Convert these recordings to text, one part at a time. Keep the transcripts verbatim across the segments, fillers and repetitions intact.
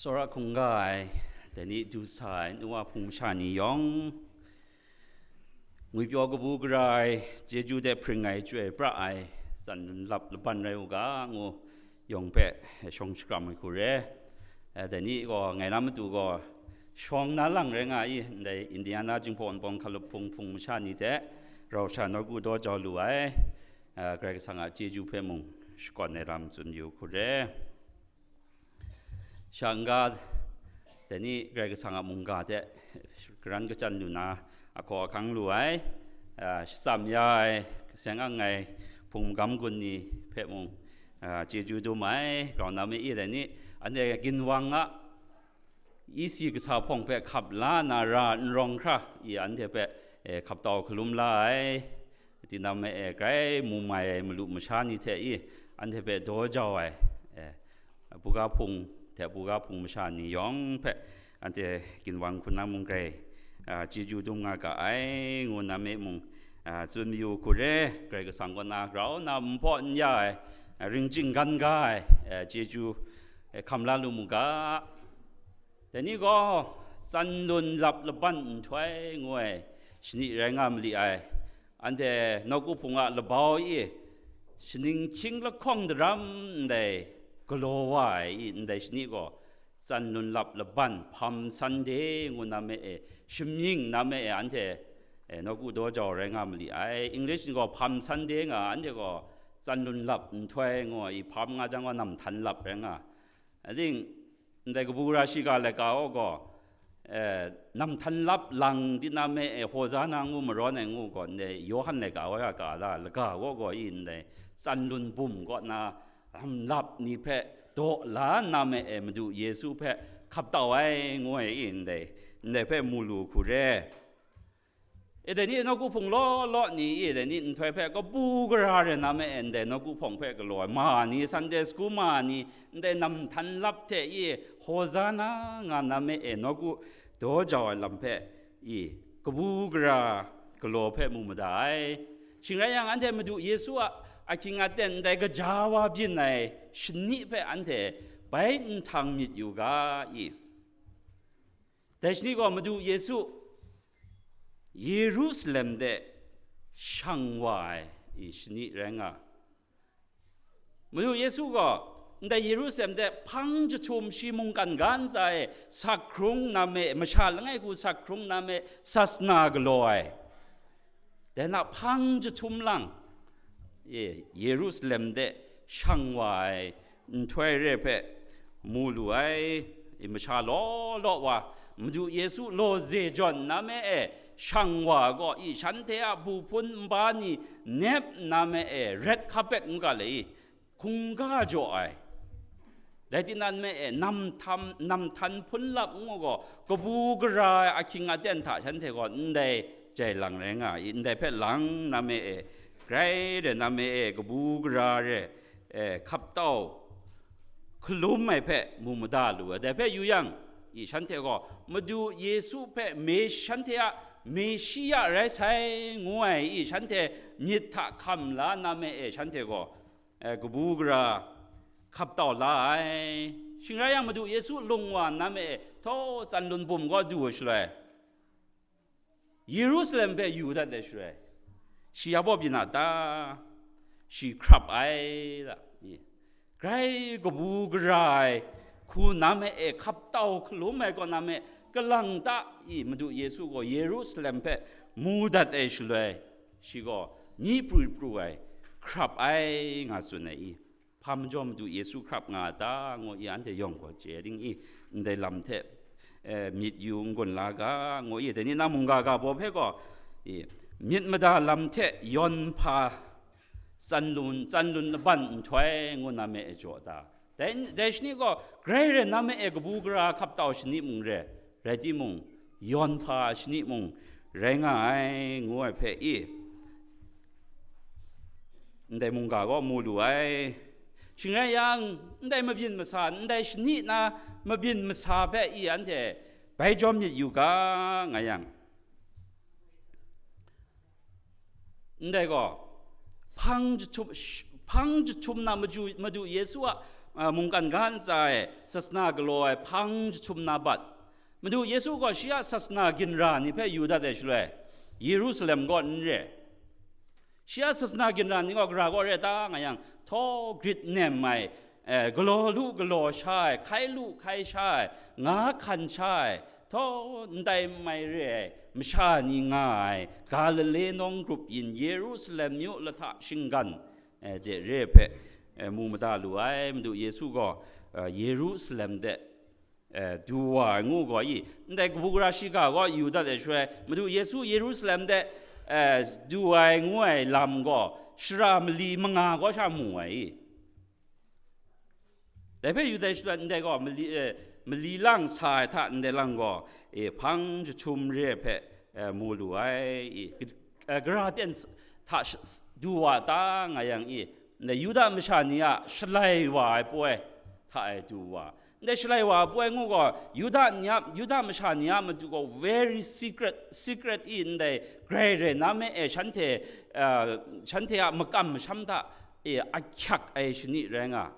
Tsawra hkungga ai, dai ni du sa ai nu wa hpung masha ni yawng, ngwipyaw kabu gara ai, chyeju de hpring ai, chyoi pra ai, tsan lap laban rai u ga, ngu yawng hpe shawng shakram ai hku re. Eh, dai ni gaw, ngai na matu gaw, shawng na lang rai nga i, ndai Indiana Jinghpaw Wunpawng hkalup hpung hpung masha ni hte rau sha nawku daw jau lu ai, eh, Karai Kasang a chyeju hpe mung shakawn ai lam tsun yu hku re. Sha n-ga, dai ni Karai Kasang a mungga hte karan kachyan lu na, ahkaw ahkang lu ai, a, shatsam ya ai, seng ang ai hpung magam gun ni hpe mung, a, chyeju dum ai, grau na mi i dai ni, anhte ginwang a isi kasa hpawng hpe hkap la na ra n rawng hkra i anhte hpe, e, hkap tau hkalum la ai, tinang me e grai mu mai ai malu masha ni hte i, anhte hpe daw jau ai, e, buga hpung hte buga hpung masha ni yawng hpe anhte ginwang hku na mung grai, a, chyeju dum nga ga ai, ngu na me mung, a, tsun mayu hku re. Karai Kasang kaw na grau na n hpaw n ya ai, a, ring chinggan ga ai, e, chyeju, e, hkam la lu mu ga. Dai ni gaw, tsan lun lap laban nhtoi ngu ai shani rai nga mali ai. Anhte nawku hpung a labau i, shaning hkying lahkawng daram ndai galaw wa ai i, ndai shani gaw, tsan lun lap laban, Palm Sunday ngu na me e, shamying na me e, anhte, e, nawku daw jau rai nga mali ai. English ni gaw Palm Sunday nga, anhte gaw tsan lun lap nhtoi ngu ai, Palm nga jang gaw nam htan lap rai nga. Ating, ndai kabu gara shiga laika gaw, eh, nam htan lap lang di na me e, Hozana ngu marawn ai ngu gaw, ndai Yawhan laika wa ya ka la, laga gaw gaw i ndai tsan lun bum kaw na lam lap ni hpe daw la nna me e, Madu Yesu hpe hkap tau ai ngu ai i ndai, ndai hpe mu lu hku re. E dai ni nawku hpung law law ni i dai ni nhtoi hpe kabu gara re na me e, ndai nawku hpawng hpe galaw ai ma ni, Sunday school ma ni, ndai nam htan lap hte i Hozana nga na me e, nawku daw jau ai lam hpe i kabu gara galaw hpe mu mada ai. Shing rai yang, anhte Madu Yesu a ahkying aten ndai gaja wa byin ai shani hpe anhte bai nhtang myit yu ga i. Dai shani gaw Madu Yesu Yerusalem de shang wa ai i shani rai nga. Madu Yesu gaw ndai Yerusalem de hpang jahtum shi mungkan ga ntsa e sak hkrung na me, masha langai hku sak hkrung na me, sasana galaw ai. Dai na hpang jahtum lang, e, Yerusalem de shang wa ai nhtoi re hpe mu lu ai, i masha law law wa, Madu Yesu lawze jawn na me e shang wa gaw, i shanhte a bu hpun nba ni nep na me e red carpet ngu ga le i, hkungga jaw ai. Rai tinang me e, nam htan, nam htan hpun lap ngu gaw, kabu gara ai ahkying aten hta shanhte gaw ndai jai lang rai nga i, ndai hpe lang na me e, grai re na me e, kabu gara re, e, hkap tau hkalum ai hpe mu mada lu ai. Dai hpe yu yang, i shanhte gaw Madu Yesu hpe me-, shanhte a Meshiya rai sai ngu ai i shanhte myit hta hkam la na me e, shanhte gaw, e, kabu gara hkap tau la ai. Shing rai yang, Madu Yesu lung wa nna me e, htaw tsan lun bum gaw du ai shaloi, Yerusalem hpe yu dat ai shaloi, shi ya baw byin a ta? Shi hkrap ai ta? Grai kabu gara ai hku na me e hkap tau hkalum ai kaw na me, kalang ta i Madu Yesu gaw Yerusalem hpe mu dat ai shaloi, shi gaw myi pru pru ai, hkrap ai nga tsun ai i, hpa majaw Madu Yesu hkrap nga a ta, ngu i, anhte yawng gaw chye ding i, ndai lam hte, eh, myit yu n-gun la ga, ngu i, dai ni na mungga ga baw hpe gaw, i, myit mada lam hte yawn hpa tsan lun, tsan lun laban nhtoi ngu na me e jaw ta? Dai, dai shani gaw grai rai na me e kabu gara hkap tau shani mung re, rai timung, yawn hpa shani mung rai nga ai, ngu ai hpe i, ndai mungga gaw mu lu ai. Shing rai yang, ndai mabyin masa, ndai shani na mabyin masa hpe i anhte bai jawm myit yu ga, nga yang, ndai gaw, hpang jahtum, sh-, hpang jahtum na maju, Madu Yesu a a, mungkan ga ntsa e sasana galaw ai hpang jahtum na bat. Madu Yesu gaw shi a sasana ginra ni hpe yu dat ai shaloi, Yerusalem kaw n re. Shi a sasana ginra ni gaw gara kaw re ta nga yang, htaw grit nem ai, eh, galaw lu galaw sha ai, hkai lu hkai sha ai, nga hkan sha ai, htaw ndai n mai re ai masha ni nga ai, Galile nawng grup yin Yerusalem myu lahta shinggan, eh, de re hpe, eh, mu mada lu ai. Madu Yesu gaw, eh, Yerusalem de, eh, du wa ai ngu gaw i, ndai kabu gara shiga gaw yu dat ai shaloi, Madu Yesu Yerusalem de, eh, du ai ngu ai lam gaw shara mali manga gaw sha mu ai i. Dai hpe yu dai shaloi, ndai gaw mali, eh, mali lang sa ai hta ndai lang gaw, eh, hpang jahtum re hpe, eh, mu lu ai i. Eh, gara ten s-, hta sh-, s-, du wa ta nga yang i, ndai Yuda masha ni a shalai wa ai poi hta e du wa. Ndai shalai wa ai poi ngu gaw, Yuda ni a, Yuda masha ni a matu gaw very secret, secret i ndai grai rai na me e shanhte, eh, shanhte a makam masham hta e ahkyak ai shani rai nga.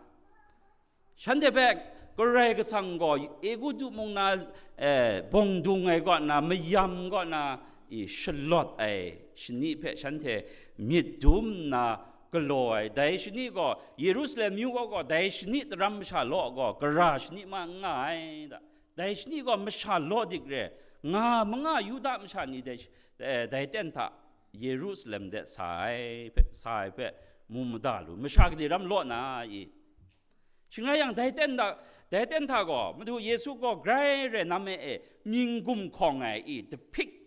Shanhte hpe Karai Kasang gaw Egutu mung na, eh, bawng dung ai kaw na, mayam kaw na, i shalawt ai shani hpe shanhte myit dum nna galaw ai. Dai shani gaw, Yerusalem myu kaw gaw, dai shani daram masha law gaw, gara shani ma n nga ai da. Dai shani gaw masha law dik re, nga manga Yuda masha ni dai sh-, eh, dai ten hta Yerusalem de sa ai hpe, sa ai hpe mu mada lu, masha gade ram law na i. Shing rai yang, dai ten hta, dai ten hta gaw, Madu Yesu gaw grai rai na me e, mying gumhkawng ai i, dahpik.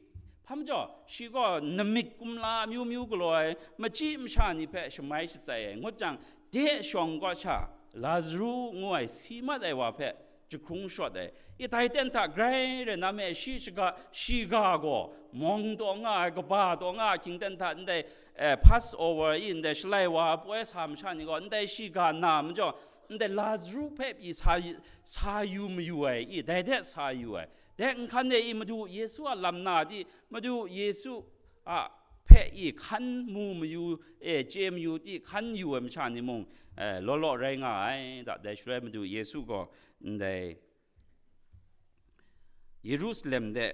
Hpa majaw, shi gaw namik kumla amyu myu galaw ai, machyi masha ni hpe shamai shatsai ai, ngut jang, de shawng kaw sha, Lazaru ngu ai si mat ai wa hpe jahkrung shawt ai. I dai ten hta grai rai na me e, shi shiga, shiga gaw, mawng taw nga ai, kaba taw nga ai, hkying ten hta ndai, eh, Passover i ndai shalai wa poi sa masha ni gaw, ndai shiga na majaw, ndai Lazaru hpe pyi sa, sa yu mayu ai i, dai de sa yu ai. Dai nhkan e i Madu Yesu a lam na di, Madu Yesu a hpe i hkan mu mayu, e, chye mayu di hkan yu ai masha ni mung, eh, law law rai nga ai. Da, dai shaloi Madu Yesu gaw ndai Yerusalem de,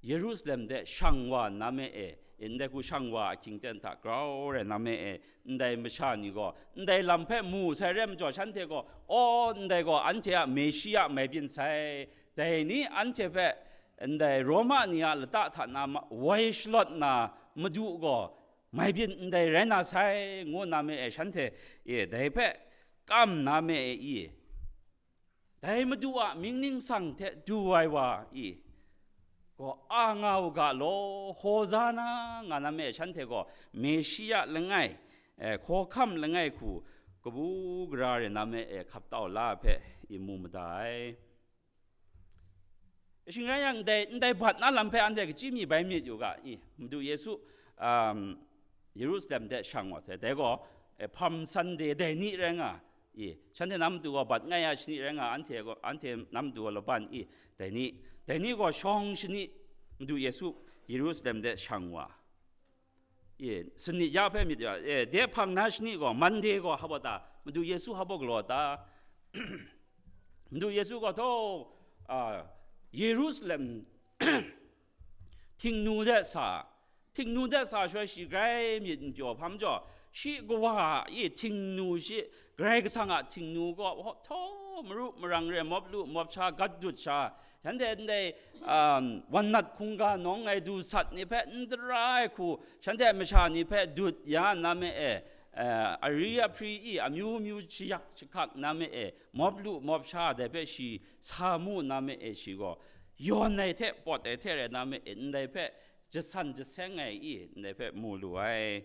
Yerusalem de shang wa nna me e, ndai hku shang wa ahkying ten hta grau rai nna me e, ndai masha ni gaw, ndai lam hpe mu sai re ai majaw, shanhte gaw, aw, ndai gaw anhte a Meshia mai byin sai, dai ni anhte hpe ndai Roma ni a lata hta na ma-, woi shalawt na Madu gaw mai byin ndai rai na sai, ngu nna me e, shanhte e dai hpe kam nna me e i, dai Madu a mying ningsang hte du ai wa i gaw, a nga u ga law, Hozana, nga na me shanhte gaw, Meshia langai, eh, hkawhkam langai hku, kabu gara re na me e hkap tau la hpe i mu mada ai. Shing rai yang, ndai, ndai bat na lam hpe anhte kachyi mi bai myit yu ga i, Madu Yesu, um, Yerusalem de shang wa sai, dai gaw, eh, Palm Sunday dai ni rai nga i, shanhte na matu gaw bat ngai a shani rai nga, anhte gaw, anhte na matu gaw laban i, dai ni, dai ni gaw shawng shani, Madu Yesu Yerusalem de shang wa i, sanit ya hpe myit ya, eh, de hpang na shani gaw, Monday gaw hpa ta, Madu Yesu hpa galaw ta, Madu Yesu gaw htaw, ah, Yerusalem Htingnu de sa, htingnu de sa shaloi shi grai myit n pyaw hpa majaw, shi kawa a i htingnu shi, Karai Kasang a htingnu gaw htaw maru marang re, mawp lu mawp sha, gat dut sha, shanhte ndai, um, wan nat hkungga nawng ai du sat ni hpe n dara ai hku, shanhte masha ni hpe dut ya nna me e, eh, ari ahpri i amyu myu shayak shahkak nna me e, mawp lu mawp sha dai hpe shi sa mu nna me e, shi gaw yawn ai hte pawt ai hte rai nna me e, ndai hpe jasan jaseng ai i, ndai hpe mu lu ai.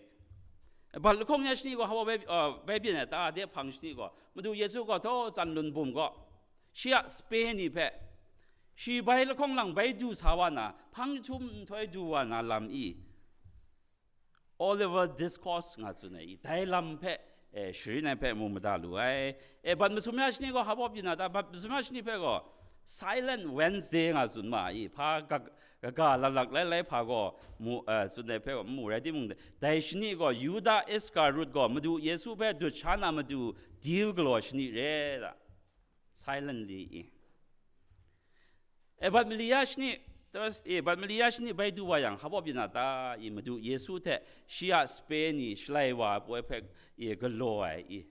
Bat lahkawng ya shani gaw hpa bai, uh, bai byin ai ta, de hpang shani gaw, Madu Yesu gaw htaw tsan lun bum gaw, shi a sape ni hpe, shi bai lahkawng lang bai du sa wa na, hpang jahtum nhtoi du wa na lam i, Olivet Discourse nga tsun ai i, dai lam hpe, eh, sharin ai hpe mu mada lu ai. Eh, bat masum ya shani gaw hpa byin ai ta, bat masum ya shani hpe gaw, Silent Wednesday nga tsun ma ai, hpa ga- kaga laklak lai lai hpa gaw mu, uh, tsun ai hpe gaw n mu rai timung, dai shani gaw Yuda Iskarut gaw Madu Yesu hpe dut sha na matu deal galaw shani re da. Silently i. E, bat mali ya shani, Thursday, bat mali ya shani bai du wa yang, hpa baw byin a ta i, Madu Yesu hte shi a sape ni shalai wa ai poi hpe i galaw ai i.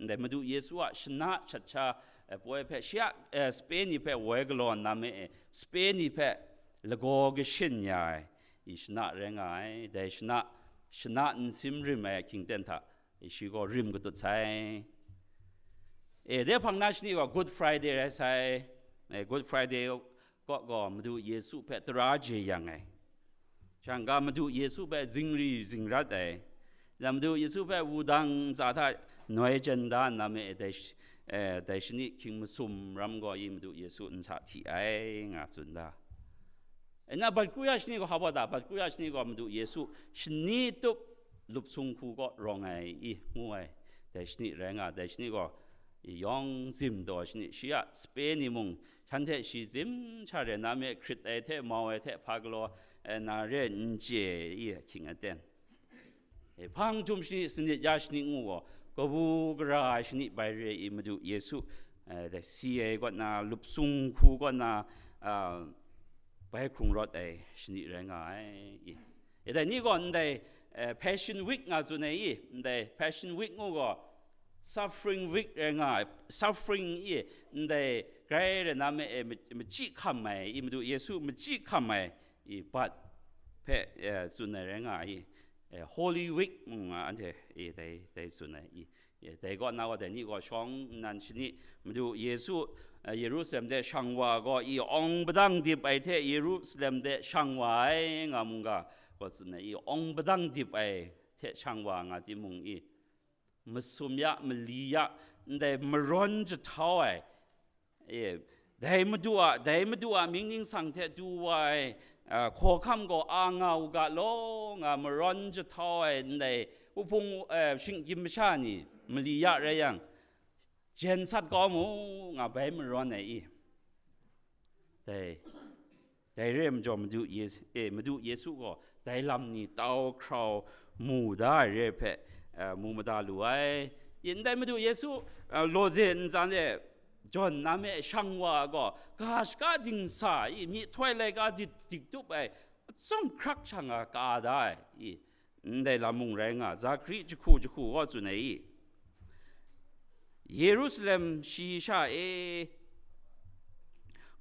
Ndai Madu Yesu a shana shat sha ai poi hpe, shi a, eh, sape ni hpe woi galaw nna me e, sape ni hpe lagaw kashin ya ai i shana rai nga ai. Dai shana, shana nsim rim ai ahkying ten hta, shi gaw rim katut sai. E, de hpang na shani gaw Good Friday rai sai. E, Good Friday kaw gaw Madu Yesu hpe tara jeyang ai. Shang ga Madu Yesu hpe zingri zingrat ai. Lam Madu Yesu hpe wudang ntsa hta noi jen da nna me e, dai sh- e, dai shani hkying masum ram gaw i Madu Yesu nsa hti ai nga tsun da. E na bat kru ya shani gaw hpa baw da, bat kru ya shani gaw Madu Yesu shani tup lup sung hku kaw rawng ai i ngu ai. Dai shani rai nga, dai shani gaw i yawng zim taw shani, shi a sape ni mung shanhte shi zim sha re na me, hkrit ai hte mau ai hte hpa galaw ai na re n chye i ahkying aten. E, hpang jum shani, sanit ya shani ngu gaw, kabu gara ai shani bai re i Madu Yesu, e, dai si ai kaw na, lup sung hku kaw na, a, bai hkrung rawt ai shani rai nga ai i. E, dai ni gaw ndai, e, Passion Week nga tsun ai i, ndai Passion Week ngu gaw, Suffering Week rai nga ai, suffering i, ndai grai rai na me e, ma- machyi hkam ai i, Madu Yesu machyi hkam ai i, bat hpe, e, tsun ai rai nga ai i, e, Holy Week mung nga anhte i, dai, dai tsun ai i, e, dai kaw na gaw, dai ni gaw shawng nnan shani, Madu Yesu, e, Yerusalem de shang wa gaw i, awng padang dip ai hte Yerusalem de shang wa ai nga mung ga, gaw tsun ai i, awng padang dip ai hte shang wa nga timung i, masum ya, mali ya, ndai marawn jahtau ai, e, dai Madu a, dai Madu a mying ningsang hte du wa ai, a, hkawhkam gaw a nga u ga law, nga marawn jahtau ai ndai uhpung, e, shinggyim masha ni mali ya rai yang, jen sat kau mu, nga bai marawn ai i. Dai, dai re ai majaw Madu Yesu, e, Madu Yesu gaw dai lam ni tau hkrau mu da ai re ai hpe, e, mu mada lu ai. Ndai Madu Yesu, e, lawze ntsa e jawn na me shang wa gaw, ga shaka dingsa i, myihtoi laika dit dik tup ai, atsawm hkrak shang a ka da ai i, ndai lam mung rai nga, Zakari jahku jahku gaw tsun ai i, Yerusalem shayi sha e,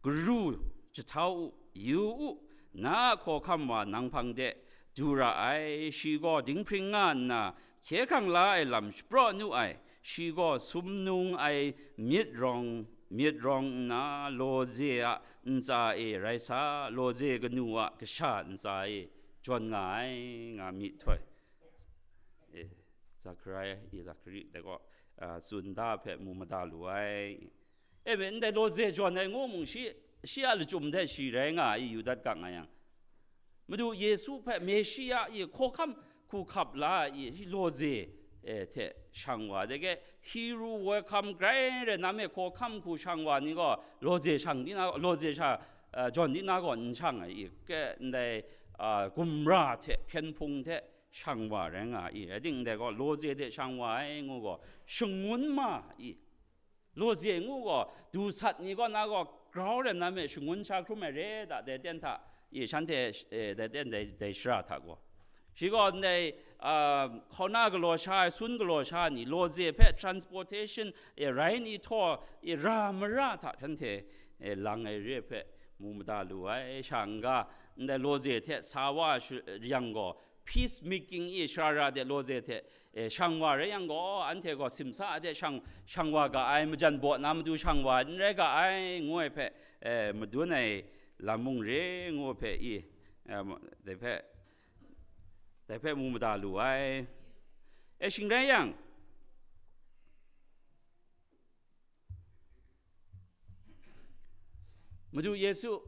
garu jahtau u, yu u, na a hkawhkam wa nang hpang de du ra ai, shi gaw dinghpring nga nna hkye hkrang la ai lam shapraw nu ai, shi gaw sumnung ai myit rawng myit rawng nna, lawze a ntsa e rai sa, lawze kanu a kasha ntsa e jawn nga ai, nga myihtoi. E, Zakaria, e, Zakari dai gaw, a, tsun da hpe mu mada lu ai. E me, ndai lawze jawn ai ngu mung shi, shi a lachyum hte shi rai nga ai, yu dat ga nga yang, Madu Yesu hpe Meshia i hkawhkam hku hkap la ai i, shi lawze, e, hte shang wa, de ke Hebrew welcome grai rai na me hkawhkam hku shang wa ni gaw, lawze shang di na, lawze sha, e, jawn di na gaw n shang ai i, ke ndai, a, gumra hte hpyen hpung hte shang wa rai nga ai i, rai timung, ndai gaw lawze hte shang wa ai ngu gaw, shangun ma ai i, lawze ngu gaw, du sat ni kaw na gaw, grau rai na me shangun sha hkrum ai re da, dai ten hta, i, shanhte, e, dai ten dai, dai shara hta gaw. Shi gaw ndai, a, hkauna galaw sha ai, sun galaw sha ai ni, lawze hpe transportation, e, rai ni htaw, e, ra mara hta shanhte, e, lang ai re ai hpe mu mada lu ai. Sha n-ga, ndai lawze hte sa wa shu-, yang gaw, peace making i shara ra de lawze hte, e, shang wa rai yang gaw, anhte gaw simsa a de shang, shang wa ga ai, majan baw na matu shang wa n rai ga ai, ngu ai hpe, e, madun ai lam mung re ngu ai hpe i, e, dai hpe, dai hpe mu mada lu ai. E, shing rai yang, Madu Yesu,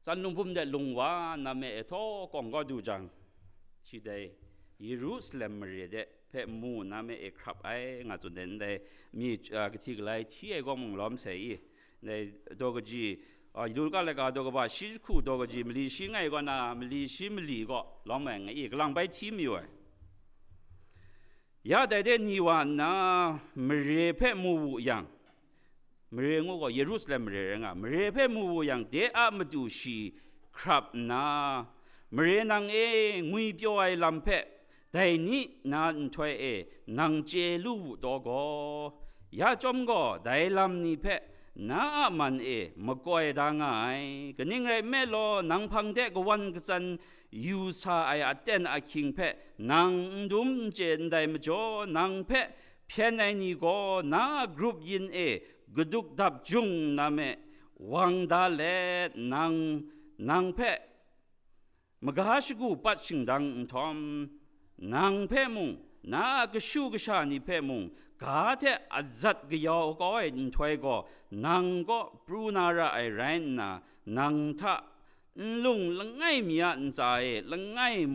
tsan lunghpum de lung wa na me e htaw kawng kau du jang, shi dai Yerusalem mare de hpe mu na me e hkrap ai nga tsun de, ndai mi, a, kahti galai hti ai gaw mung lawm sai i, Dai daw kaji, a, Luka laika daw kaba shi jahku daw kaji mali shi ngai kaw na, mali shi mali kaw lawm ai nga i, kalang bai hti mayu ai. Ya dai de ni wa nna, mare hpe mu wu yang, mare ngu gaw Yerusalem mare rai nga, mare hpe mu wu yang, de a matu shi hkrap nna, mare nang e ngwi pyaw ai lam hpe, dai ni na nhtoi e nang chye lu wu taw gaw, ya chyawm gaw dai lam ni hpe na a man e makoi da nga ai. Kaning rai nme law, nang hpang de kawan katsan yu sa ai aten ahkying hpe nang n dum n chye ndai majaw, nang hpe hpyen ai ni gaw na a grup yin e gaduk dap jung na me, wang da let nang, nang hpe maga shagu pat shingdang nhtawm, nang hpe mung, na a kashu kasha ni hpe mung, ga hte azat kayau kau ai nhtoi gaw, nang kaw pru na ra ai rai nna, nang hta nlung langai mi a ntsa e langai,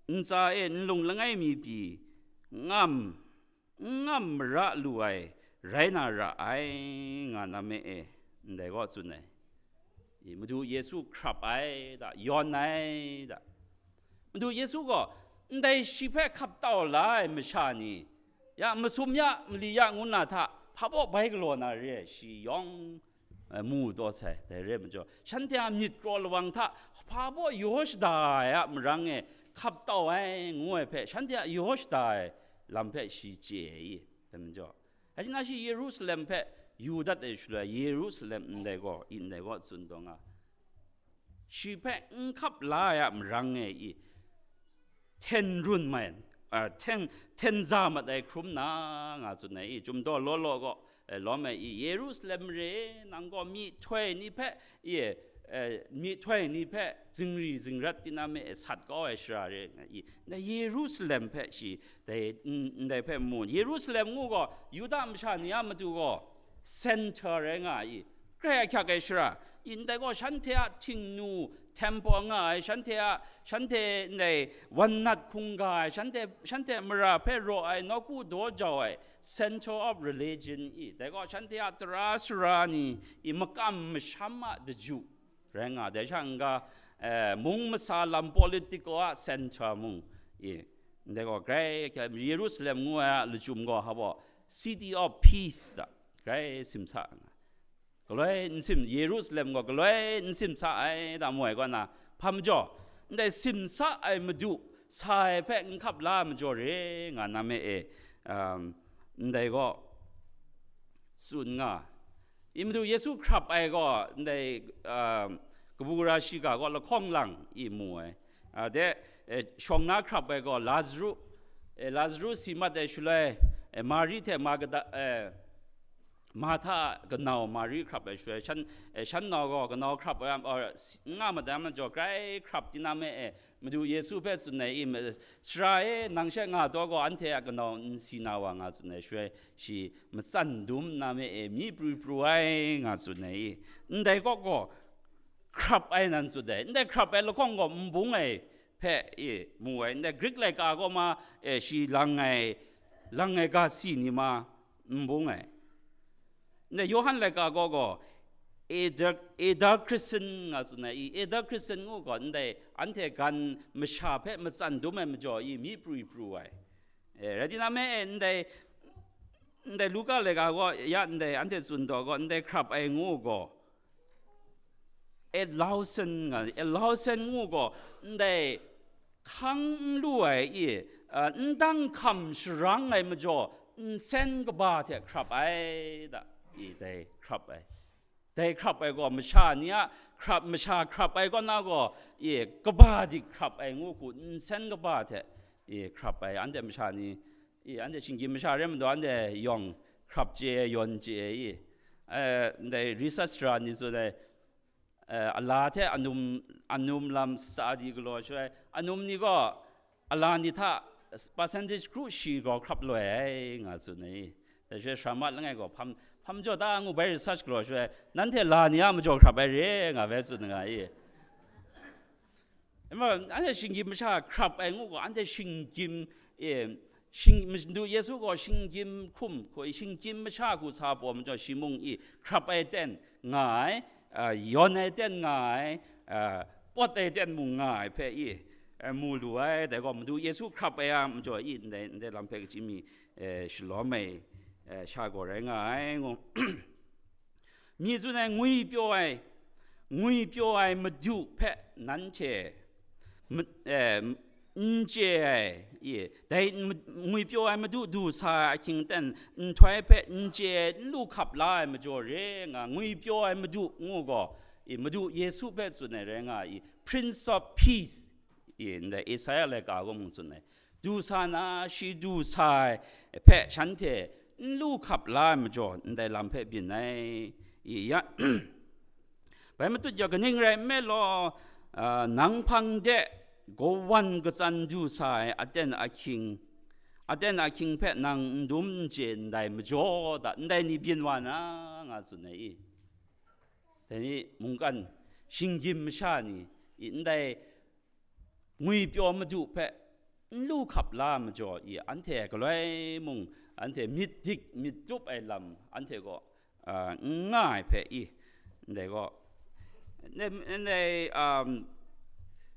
ntsa e nlung langai mi pyi ngam, n ngam mara lu ai rai na ra ai, nga na me e, ndai gaw tsun ai. I, Madu Yesu hkrap ai da, yawn ai da. Madu Yesu gaw ndai shi hpe hkap tau la ai masha ni, ya masum ya, mali ya ngu na hta hpa baw bai galaw na re ai, shi yawng, eh, mu taw sai. Dai re ai majaw, shanhte a myit kraw lawang hta hpa baw yaw shada ai a marang e hkap tau ai ngu ai hpe, shanhte a yaw shada ai lam hpe shi chye ai i, dai majaw, rai nna shi Yerusalem hpe yu dat ai shaloi, Yerusalem ndai gaw, i ndai gaw tsun taw nga, shi hpe n hkap la ai a marang e i, hten run mai, a, hten, hten za mat ai hkrum na, nga tsun ai i, Chyum daw law law gaw, e, lawm ai i, Yerusalem mare, nang gaw myihtoi ni hpe, i, e, myihtoi ni hpe zingri zingrat tinang me e sat kau ai shara re nga i, ndai Yerusalem hpe shi dai, n-, ndai hpe mu. Yerusalem ngu gaw, Yuda masha ni a matu gaw, center rai nga i, grai ahkyak ai shara, i ndai gaw shanhte a htingnu, temple nga ai, shanhte a, shanhte ndai wan nat hkungga ai, shanhte, shanhte mara hpe raw ai, nawku daw jau ai, center of religion i, dai gaw shanhte a tara sara ni i, makam masham a daju rai nga, dai sha n-ga, eh, mung masa lam political a center mung i, ndai gaw grai, Yerusalem ngu ai a lachyum gaw hpa baw, city of peace da, grai simsa nga. Galoi n sim, Yerusalem gaw galoi n simsa ai da mu ai kaw na, hpa majaw, ndai simsa ai Madu sa ai hpe n hkap la ai majaw re nga na me e, um, ndai gaw tsun nga. I Madu Yesu hkrap ai gaw ndai, um, kabu gara shiga gaw lahkawng lang i mu ai. A, de, e, shawng na hkrap ai gaw Lazaru, e, Lazaru si mat ai shaloi, e, Mari hte Magda-, e, Marhta a kanau Mari hkrap ai shaloi, shan, e, shan nau gaw kanau hkrap ai, or, si, n nga madan majaw, grai hkrap tinang me e, Madu Yesu hpe tsun ai i, ma-, sara e, nang she nga taw gaw, anhte a kanau n si na wa nga tsun ai shaloi, shi matsan dum nna me e, myi pru pru ai nga tsun ai i, ndai kaw gaw, hkrap ai nan tsun ai, ndai hkrap ai lahkawng gaw, n bung ai hpe i mu ai, ndai Grik laika kaw ma, e, shi lang ai, lang ai ga si ni ma, n bung ai. Ndai Yawhan laika gaw gaw, Eder, Eder Christian nga tsun ai i, Eder Christian ngu gaw, ndai anhte gan masha hpe matsan dum ai majaw i, myi pru pru ai. E, rai tinang me e, ndai, ndai Luka laika gaw, ya ndai anhte tsun taw gaw, ndai hkrap ai ngu gaw, Elausen nga, Elausen ngu gaw, ndai hkang n lu ai i, a, n dang hkam sharang ai majaw, nsen kaba hte hkrap ai da, i dai hkrap ai. Dai hkrap ai gaw, masha ni a hkrap, masha hkrap ai kaw na gaw, i, kaba dik hkrap ai ngu hku, nsen kaba hte, i, hkrap ai, anhte masha ni, i, anhte shinggyim masha re majaw, anhte yawng hkrap chye ai, yawn chye ai, i, e, ndai research ra ni tsun ai, e, ala hte anum, anum lam study galaw shaloi, anum ni gaw, ala ni hta percentage kru shi gaw hkrap loi ai nga tsun ai. Dai shaloi Saramat langai gaw hpam, hpam jaw ta ngu bai research galaw shaloi, nanhte la ni a majaw hkrap ai re nga bai tsun nga i. Anhte shinggyim masha hkrap ai ngu gaw, anhte shinggyim, e, Shing, Madu Yesu gaw shinggyim hkum, hku, shinggyim masha hku sa pawm majaw, shi mung i hkrap ai ten nga ai, a, yawn ai ten nga ai, a, pawt ai ten mung nga ai hpe i, a, mu lu ai. Dai gaw Madu Yesu hkrap ai a majaw i ndai, ndai lam hpe kachyi mi, e, shalawm ai, e, sha gaw rai nga ai, ngu. Mi tsun ai, ngwipyaw ai, ngwipyaw ai Madu hpe nanhte ma-, e, n chye ai, i, dai ma-, ngwipyaw ai Madu du sa ai ahkying aten nhtoi hpe n chye ai, n lu hkap la ai majaw re nga, ngwipyaw ai Madu ngu gaw, i, Madu Yesu hpe tsun ai rai nga, i, Prince of Peace, i, ndai Isaiah laika gaw mung tsun ai, du sa na, shi du sa ai hpe shanhte n lu hkap la ai majaw, ndai lam hpe byin ai, i, ya. Bai matut yaw, kaning rai nme law, a, nang hpang de kawan katsan du sa ai aten ahkying, aten ahkying hpe nang n dum n chye ndai majaw da, ndai ni byin wa na, nga tsun ai i. Dai ni mungkan shinggyim masha ni, i, ndai ngwipyaw Madu hpe n lu hkap la majaw i, anhte galoi mung, anhte myit dik myit tup ai lam, anhte gaw, a, n nga ai hpe i, ndai gaw, ndai, ndai, um,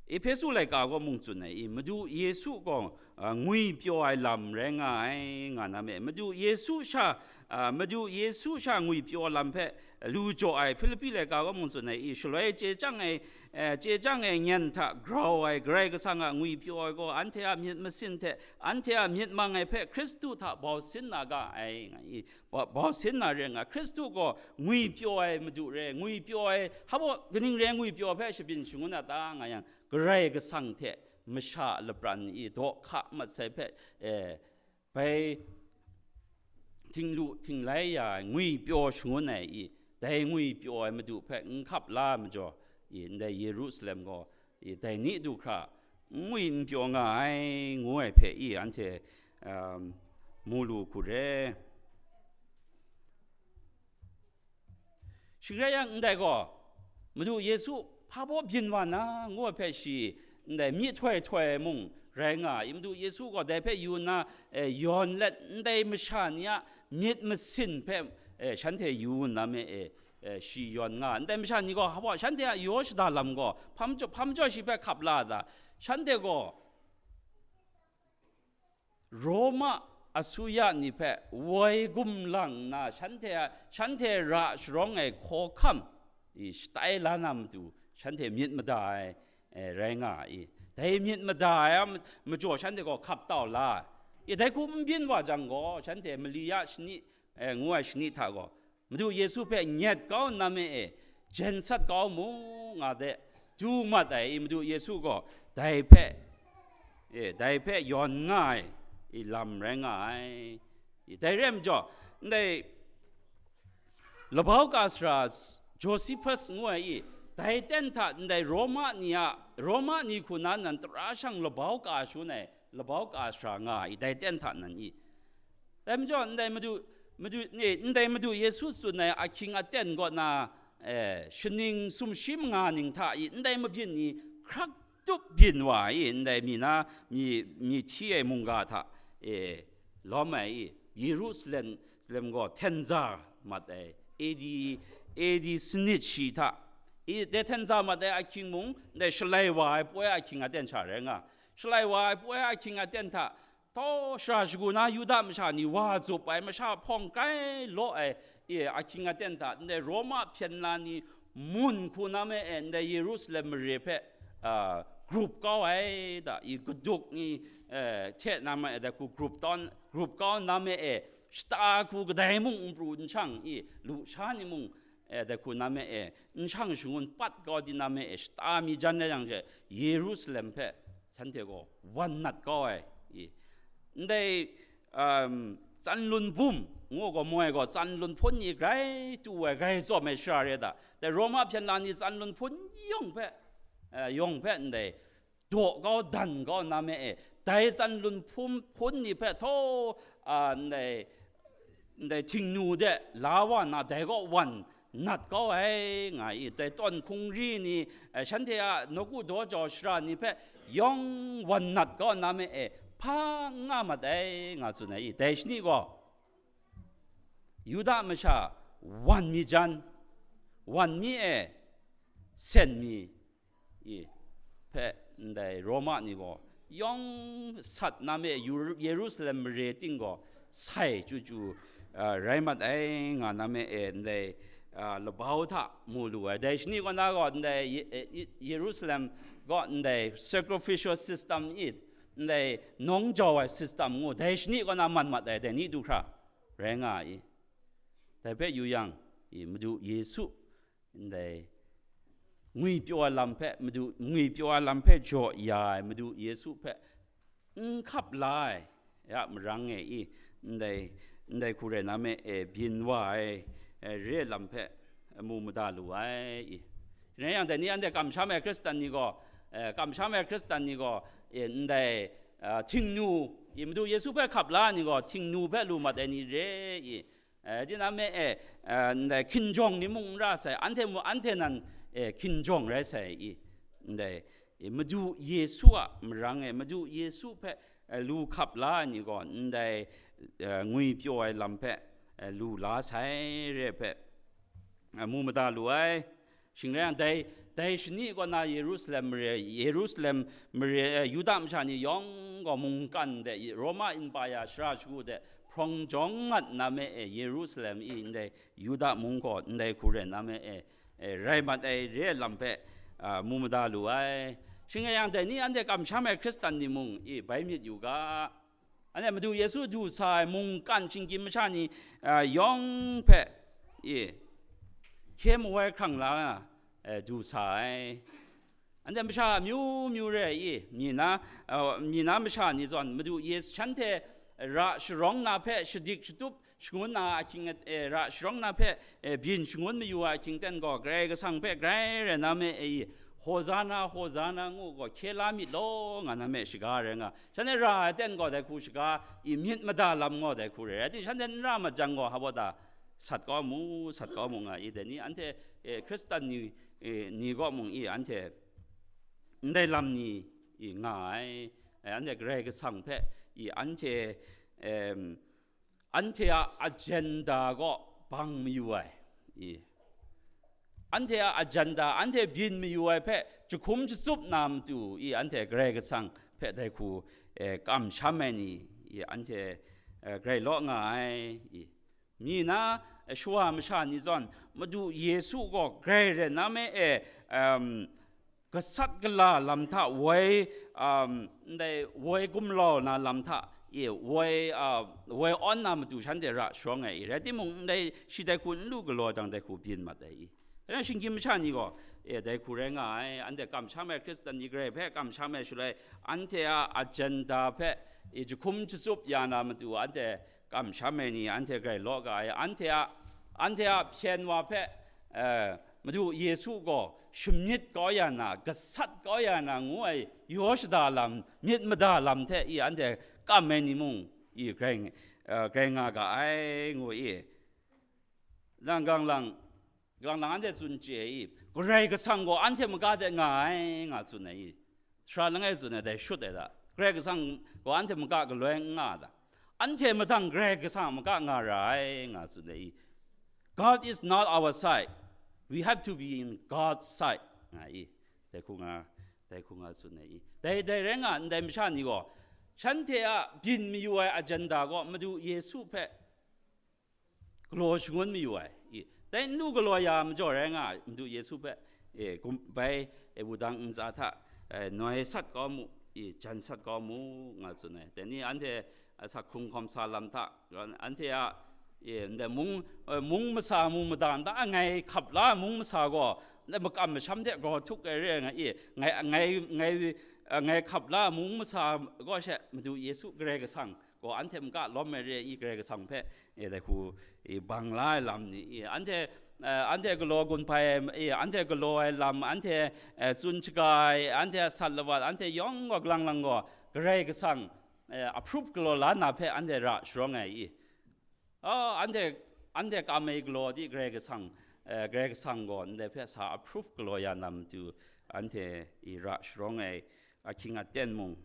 Ehpesu laika gaw mung tsun ai i, Madu Yesu gaw, a, ngwipyaw ai lam rai nga ai, nga na me. Madu Yesu sha, a, Madu Yesu sha ngwipyaw lam hpe lu jaw ai Hpilipi laika gaw mung tsun ai i, shaloi chye chyang ai, e, chye chyang ai nyen hta grau ai Karai Kasang a ngwipyaw ai gaw, anhte a myit masin hte anhte a myit mang ai hpe Hkristu hta bau sin na ga ai, nga i, ba-, bau sin na re nga, Hkristu gaw ngwipyaw ai Madu re, ngwipyaw ai, hpa baw kaning re ngwipyaw hpe shabyin shangun a ta, nga yang, Karai Kasang hte masha a lapran i daw hka mat sai hpe, e, bai htinglu htinglai ya ai ngwipyaw shangun ai i, dai ngwipyaw ai Madu hpe n hkap la ai majaw i, ndai Yerusalem gaw i, dai ni du hkra n ngwi n pyaw nga ai, ngu ai hpe i, anhte, um, mu lu hku re. Shing rai yang, ndai gaw, Madu Yesu hpa baw byin wa na, ngu ai hpe shi, ndai myi htoi htoi mung rai nga ai. Madu Yesu gaw dai hpe yu nna, e, yawn let, ndai masha ni a myit masin hpe, e, shanhte yu nna me e, e, shi yawn nga ai. Ndai masha ni gaw, hpa baw shanhte a yaw shada lam gaw, hpa majaw, hpa majaw shi hpe hkap la ai ta? Shanhte gaw, Roma asuya ni hpe woi gumlang nna, shanhte a, shanhte ra sharawng ai hkawhkam i shatai la na matu, shanhte myit mada ai, e, rai nga ai. Dai myit mada ai a ma-, majaw shanhte gaw hkap tau la ai. I, dai hku n byin wa jang gaw, shanhte mali ya shani, e, ngu ai shani hta gaw, Madu Yesu hpe nyet kau nna me e, jen sat kau mu, nga de, du mat ai i, Madu Yesu gaw dai hpe, e, dai hpe yawn nga ai i, lam rai nga ai. I, dai re ai majaw, ndai labau ka sara Josephus ngu ai i, dai ten hta ndai Roma ni a, Roma ni hku na nan tara shang labau ka shangun ai, labau ka sara nga ai, dai ten hta nan i. Dai majaw, ndai Madu, Madu, e, ndai Madu Yesu tsun ai ahkying aten kaw na, e, shaning sumshi manga ning hta i, ndai mabyin ni hkrak tup byin wa ai i, ndai mi na, mi, mi hti ai mungga hta, e, lawm ai i, Yerusalem, Yerusalem gaw hten za mat ai, A D, A D sanit shi hta, i, dai hten za mat ai ahkying mung, ndai shalai wa ai poi ahkying aten sha rai nga, shalai wa ai poi ahkying aten hta, taw shara shagu na Yuda masha ni wa zup ai, masha hpawng kai law ai, e, ahkying aten hta, ndai Roma hpyen la ni mun hku na me e, ndai Yerusalem mare hpe, a, grup kau ai da, i, gaduk ni, e, hte na me e, dai hku grup tawn, grup kau na me e, shata hku kadai mung n pru n shang, i, lusha ni mung, e, dai hku na me e, n shang shangun pat kau di na me e, shata mi jan rai yang she, Yerusalem hpe shanhte gaw wan nat kau ai, i, ndai, um, tsanlun bum ngu gaw, moi gaw, tsanlun hpun ni grai tu ai, grai tsawm ai shara re da, dai Roma hpyen la ni tsanlun hpun yawng hpe, eh, yawng hpe ndai daw kau, dan kau na me e, dai tsanlun hpun, hpun ni hpe htaw, a, ndai, ndai htingnu de la wa na, dai kaw wan nat kau ai, nga i, dai tawn hkungri ni, eh, shanhte a nawku daw jau shara ni hpe yawng wan nat kau na me e, hpa n nga mat ai, nga tsun ai i. Dai shani gaw, Yuda masha wan mi jan, wan mi e sen mi i hpe ndai Roma ni gaw yawng sat na me Yeru-, Yerusalem mare ting gaw sai chyu chyu, a, rai mat ai nga na me e ndai, a, labau hta mu lu ai. Dai shani kaw na gaw ndai Ye-, e, Ye-, Yerusalem gaw ndai sacrificial system i, ndai nawng jau ai system ngu, dai shani kaw na man mat ai, dai ni du hkra rai nga ai i. Dai hpe yu yang, i, Madu Yesu ndai ngwipyaw ai lam hpe, Madu, ngwipyaw ai lam hpe jaw ya ai Madu Yesu hpe n hkap la ai a marang e i, ndai, ndai hku rai na me e, byin wa ai, e, re ai lam hpe mu mada lu ai i. Rai yang, dai ni anhte kamsham ai Hkristan ni gaw, e, kamsham ai Hkristan ni gaw, e, ndai, a, htingnu, i, Madu Yesu hpe hkap la ai ni gaw, htingnu hpe lu mat ai ni re i, e, tinang me e, e, ndai hkinjawng ni mung n ra sai, anhte mu, anhte nan, e, hkinjawng rai sai i, ndai, e, Madu Yesu a marang e, Madu Yesu hpe, e, lu hkap la ai ni gaw, ndai, e, ngwipyaw ai lam hpe, e, lu la sai re hpe, e, mu mada lu ai. Shing rai yang, dai, dai shani kaw na Yerusalem mare, Yerusalem mare, e, Yuda masha ni yawng gaw mungkan de, Roma Empire shara shagu de hprawng jawng ngat na me e, Yerusalem i ndai Yuda mung gaw ndai hku rai na me e, e, rai mat ai re ai lam hpe, a, mu mada lu ai. Shing rai yang, dai ni anhte kamsham ai Hkristan ni mung i bai myit yu ga. Anhte Madu Yesu du sa ai mungkan shinggyim masha ni, a, yawng hpe, i, hkye mawai hkrang la, e, du sa ai. Anhte masha amyu myu re ai i, mi na, a, mi na masha ni zawn, Madu Yesu shanhte ra sharawng na hpe shadik shatup shangun na ahkying, e, ra sharawng na hpe, e, byin shangun mayu ai ahkying ten gaw, Karai Kasang hpe grai rai na me e i, Hozana, Hozana ngu gaw, hkye la myit law, nga na me shaga rai nga. Shanhte ra ai ten gaw, dai hku shaga i myit mada lam gaw dai hku re ai. Rai timung, shanhte n ra mat jang gaw, hpa baw ta, sat kau mu, sat kau mu nga i, dai ni anhte, e, Hkristan ni, e, ni gaw mung i, anhte ndai lam ni i nga ai. E, anhte Karai Kasang hpe i anhte, em, anhte a agenda gaw bang mayu ai i, anhte a agenda, anhte byin mayu ai hpe jahkum jatsup na matu i, anhte Karai Kasang hpe dai hku, e, kamsham ai ni i, anhte, e, grai law nga ai i. Mi na, e, shawa masha ni zawn, Madu Yesu gaw grai rai na me e, em, gasat gala lam hta woi, um, ndai woi gumlau na lam hta, e, woi, a, woi awn na matu shanhte ra sharawng ai i, rai timung, ndai shi dai hku n lu galaw jang, dai hku byin mat ai i. Dai rai shinggyim masha ni gaw, e, dai hku rai nga ai, anhte kamsham ai Hkristan ni, Karai hpe kamsham ai shaloi, anhte a agenda hpe, e, jahkum jatsup ya na matu, anhte kamsham ai ni, anhte grai law ga ai, anhte a, anhte a hpyen wa hpe, e, Madu Yesu gaw shamyit kau ya na, gasat kau ya na ngu ai yaw shada lam, myit mada lam hte i anhte kam ai ni mung i grai, e, grai nga ga ai, ngu i. Lang, gang lang, gang lang anhte tsun chye i, Karai Kasang gaw anhte maga de nga ai, nga tsun ai i. Sara langai tsun ai dai shut ai da. Karai Kasang gaw anhte maga galoi n nga da. Anhte madang Karai Kasang maga nga ra ai, nga tsun ai i. God is not our side. We have to be in God's side, nga i. Dai hku nga, dai hku nga tsun ai i. Dai, dai rai nga ndai masha ni gaw, shanhte a byin mayu ai agenda gaw Madu Yesu hpe galaw shangun mayu ai i. Dai n lu galaw ya majaw rai nga ai, Madu Yesu hpe, e, kum-, bai, e, wudang ntsa hta, e, noi sat kau mu, i, jan sat kau mu, nga tsun ai. Dai ni anhte, a, sak hkrung hkawm sa lam hta, anhte a, e, ndai mung, e, mung masa, mung mada nta ngai hkap la ai mung masa gaw, ndai makam masham hte grau htuk ai re ai nga i, ngai, ngai, ngai, e, ngai hkap la ai mung masa gaw she Madu Yesu Karai Kasang gaw anhte maga lawm ai re i, Karai Kasang hpe, e, dai hku, e, bang la ai lam ni, e, anhte, e, anhte galaw gun hpai ai, e, anhte galaw ai lam, anhte, e, tsun shaga ai, anhte a sat lawat, anhte yawng gaw galang lang gaw, Karai Kasang, e, approve galaw la na hpe anhte ra sharawng ai i. A, anhte, anhte kam ai galaw di Karai Kasang, e, Karai Kasang gaw ndai hpe sa approve galaw ya na matu, anhte i ra sharawng ai, ahkying aten mung,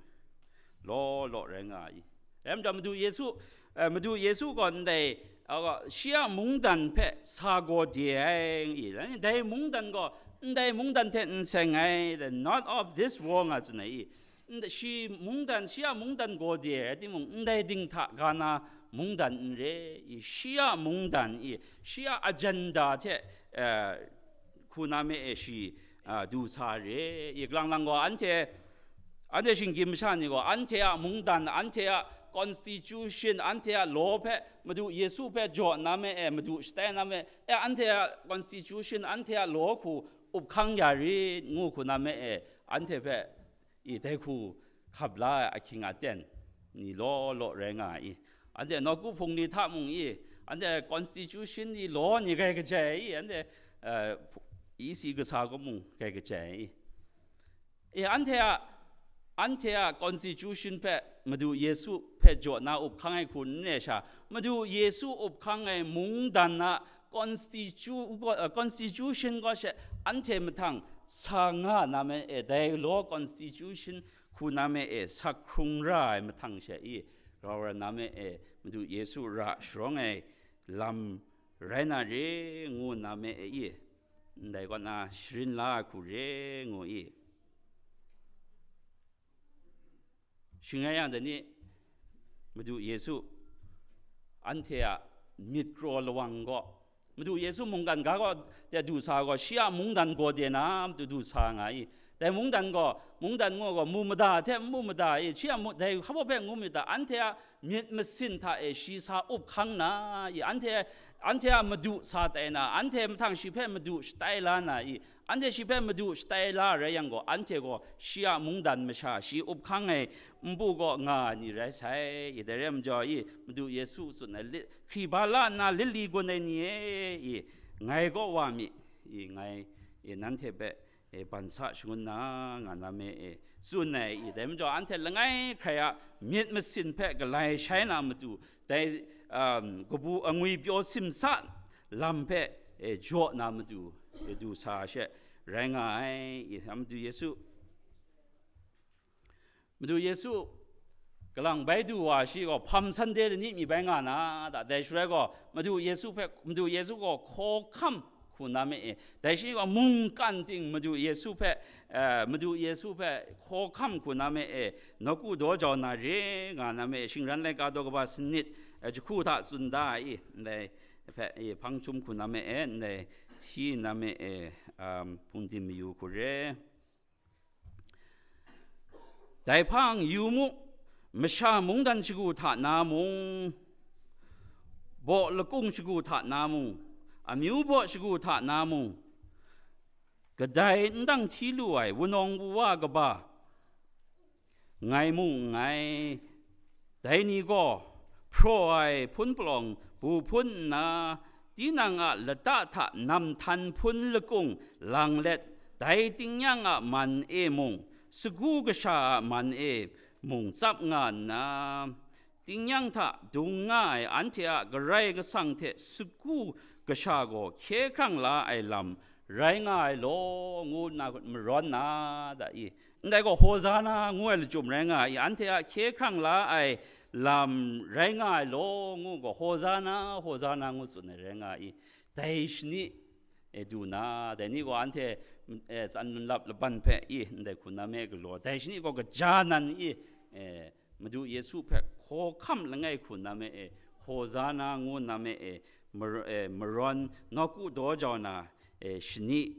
law law rai nga ai. Rai majaw, Madu Yesu, eh, Madu Yesu gaw ndai, ah, shi a mungdan hpe sa gaw de ai, i, dai mungdan gaw, ndai mungdan hte n seng ai, the not of this world nga tsun ai, i. Ndai, shi mungdan, shi a mungdan gaw de ai rai timung, ndai ding hta ga na mungdan n re, i, shi a mungdan, i, shi a agenda hte, eh, hku na me e shi, ah, du sa re, i, kalang lang gaw anhte, anhte shinggyim masha ni gaw anhte a mungdan, anhte a constitution, anhte a law hpe, Madu Yesu hpe jaw na me e, madu shatai na me e, anhte a constitution, anhte a law hku up hkang ya rit ngu hku na me e, anhte hpe, i, dai hku hkap la ai ahkying aten ni law law rai nga ai, i. Anhte nawku hpung ni hta mung, i, anhte constitution ni, law ni grai kajai, i, anhte, eh, isi kasa gaw mung grai kajai, i. E, anhte a, anhte a constitution hpe Madu Yesu hpe jaw na up hkang ai hku n re sha, Madu Yesu up hkang ai mungdan a constitu-, uh, constitution gaw she anhte mahtang sa nga na me e, dai law constitution hku na me e, sa hkrung ra ai mahtang she i, rau ra na me e, Madu Yesu ra sharawng ai lam rai na re ngu na me e, i, ndai kaw na sharin la ai hku re ngu i. Shing rai yang, dai ni Madu Yesu anhte a myit kraw lawang gaw, Madu Yesu mungkan ga gaw, de du sa gaw, shi a mungdan gaw de na matu du sa nga i. Dai mungdan gaw, mungdan ngu gaw, mu mada hte n mu mada i, shi a mu, dai hpa hpe ngu myit ta, anhte a myit masin hta e shi sa up hkang na i, anhte, anhte a madu sa tai na, anhte mahtang shi hpe madu shatai la na i, anhte shi hpe madu shatai la rai yang gaw, anhte gaw shi a mungdan masha, shi up hkang ai npu gaw nga ai ni rai sai, i, dai rai majaw i, Madu Yesu tsun ai, li-, hkriba la nna lit li gun ai ni e, i, ngai kaw wa mi, i, ngai, i, nanhte hpe, e, ban sa shangun na nga na me e, tsun ai, i, dai majaw anhte langai hkrai a myit masin hpe galai shai na matu, dai, um, kabu angwi pyaw simsa lam hpe, e, jaw na matu, e, du sa she rai nga ai, i, Madu Yesu. Madu Yesu kalang bai du wa shi gaw, Palm Sunday lani mi bai nga na ta, dai shaloi gaw, Madu Yesu hpe, Madu Yesu gaw hkawhkam hku na me e, dai shi gaw mungkan ting Madu Yesu hpe, eh, Madu Yesu hpe hkawhkam hku na me e, nawku daw jau na re nga na me e, shingran laika daw kaba sanit, eh, jahku hta tsun da ai, ndai hpe, eh, hpang chyum hku na me e, ndai hti na me e, um, hpungdim mayu hku re. Dai hpang, yu mu, masha mungdan shagu hta na mung, baw lakung shagu hta na mung, amyu baw shagu hta na mung, kadai n dang hti lu ai wunawng wuwa kaba ngai mung nngai. Dai ni gaw hpraw ai hpun palawng bu hpun nna, tinang a lata hta namhtan hpun lakung lang let, dai tingnyang a man e mung, sagu kasha a man e mung tsap nga nna, tingnyang hta dung nga ai anhte a Karai Kasang hte sagu kasha gaw hkye hkrang la ai lam rai nga ai law, ngu nna marawn na da i. Ndai gaw Hozana ngu ai lachyum rai nga ai, anhte a hkye hkrang la ai lam rai nga ai law, ngu gaw Hozana, Hozana ngu tsun ai rai nga ai. Dai shani e du na, dai ni gaw anhte, e, tsan lun lap laban hpe i, ndai hku na me galaw, dai shani gaw kaja nan i, e, Madu Yesu hpe hkawhkam langai hku na me e, Hozana ngu na me e, mar-, e, marawn nawku daw jau na, e, shani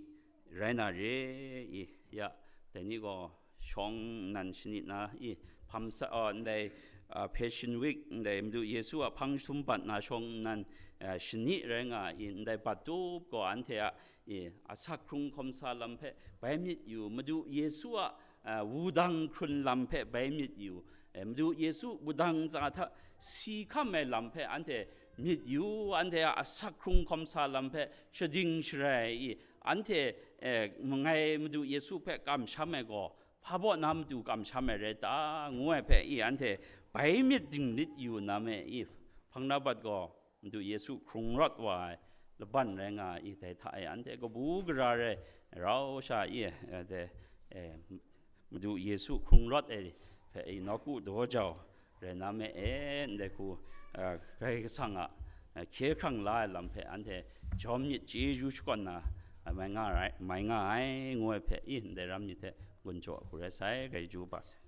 rai na re i, ya, dai ni gaw shawng nnan shani na i, hpam sa, a, ndai, a, Passion Week, ndai Madu Yesu a hpang sum bat na shawng nnan, a, shani rai nga i, ndai bat tup gaw anhte a, i, asak hkrung hkawm sa lam hpe bai myit yu, Madu Yesu a, a, wudang hkrun lam hpe bai myit yu, e, Madu Yesu wudang ntsa hta si hkam ai lam hpe anhte myit yu, anhte a asak hkrung hkawm sa lam hpe shading sharai i, anhte, e, mangai Madu Yesu hpe kamsham ai gaw, hpa baw na matu kamsham ai rai ta, ngu ai hpe i, anhte bai myit dinglit yu na me i, hpang na bat gaw, Madu Yesu hkrung rawt wa ai laban rai nga i, dai hta e anhte kabu gara rai rau sha i, e, de, e, Madu Yesu hkrung rawt ai hpe i nawku daw jau rai na me e, ndai hku, a, Karai Kasang a, a, hkye hkrang la ai lam hpe anhte jawm myit chyeju shakawn na, a, mai nga rai, mai nga ai, ngu ai hpe i ndai ram ni hte gun jaw hku rai sai, grai ju ba sai.